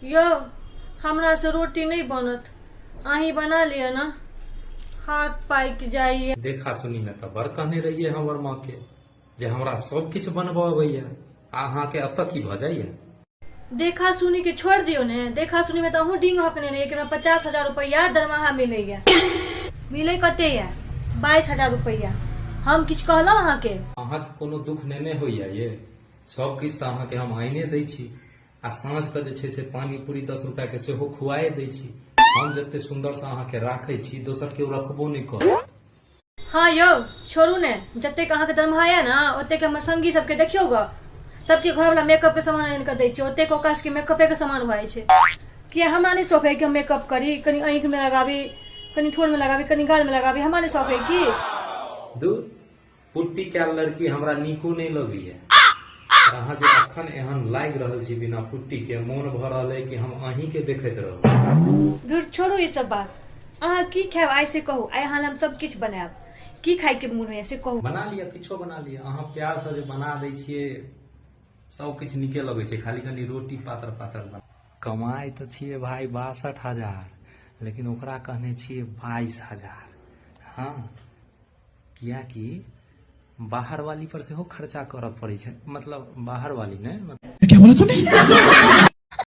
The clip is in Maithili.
यौ हमरा से रोटी नहि बनत, अहीं बना लिअ ने, हाथ पाकि जाइए। देखा सुनी में तऽ बड़ कहने रहियै हमर माँ के जे हमरा सब किछु बनबऽ अबैया, आ अहाँके एतऽ की भऽ जाइया? देखा सुनी के छोड़ि दियौ ने, देखा सुनी में तऽ अहूँ डिंग हकने रहियै कि हमरा 50,000 रुपैआ दरमाहा मिलैया। मिलै कते या? 22,000 रुपैआ। हम किछु कहलहुँ अहाँके? अहाँके कोनो दुख नहि ने होइया ये? सब किछु तऽ अहाँके हम आइने दै छी, आ साँझ के जे छै से पानी पूरी 10 रुपया के सेहो खुआए दै छी। हम जते सुन्दर से अहाँके राखै छी, दोसर केओ रखबो नहि करत। हाँ यौ छोड़ू ने, जतेक अहाँके दरमाहा यऽ ने ओतेक हमर संगी सबके देखियौ ग, सबके घरवला मेकअप के सामान आनि कऽ दै छै, ओतेक ओकरा सबके मेकअपे के सामान भऽ जाइ छै। किया हमरा नहि शौक है कि हम मेकअप करी, कनि आँखि में लगाबी, कनि ठोर में लगाबी, कनि गाल में लगाबी, हमरा नहि शौक है की? दू पुट्टी कयल लड़की हमरा नीको नहि लगैया। अहाँ जे अखन एहन लागि रहल छी बिना पुट्टी के, मोन भऽ रहल है कि हम अहीं के देखैत रहू। धुर छोड़ू ई सब बात, अहाँ की खायब आइ से कहू, आइ अहाँ हम सब किछु बनायब, की खाय के मोन होइया से कहू। बना लिअ, किछो बना लिअ, अहाँ प्यार से जे बना दै छियै सब किछु नीके लगै छै, खाली कनि रोटी पातर पातर बना। कमाइ तऽ छियै भाय 62,000, लेकिन ओकरा कहने छियै 22,000। हँ, कियाकि बाहर वाली पर सेहो खर्चा करऽ पड़ै छै, मतलब बाहर वाली नहि। क्या बोला तूने?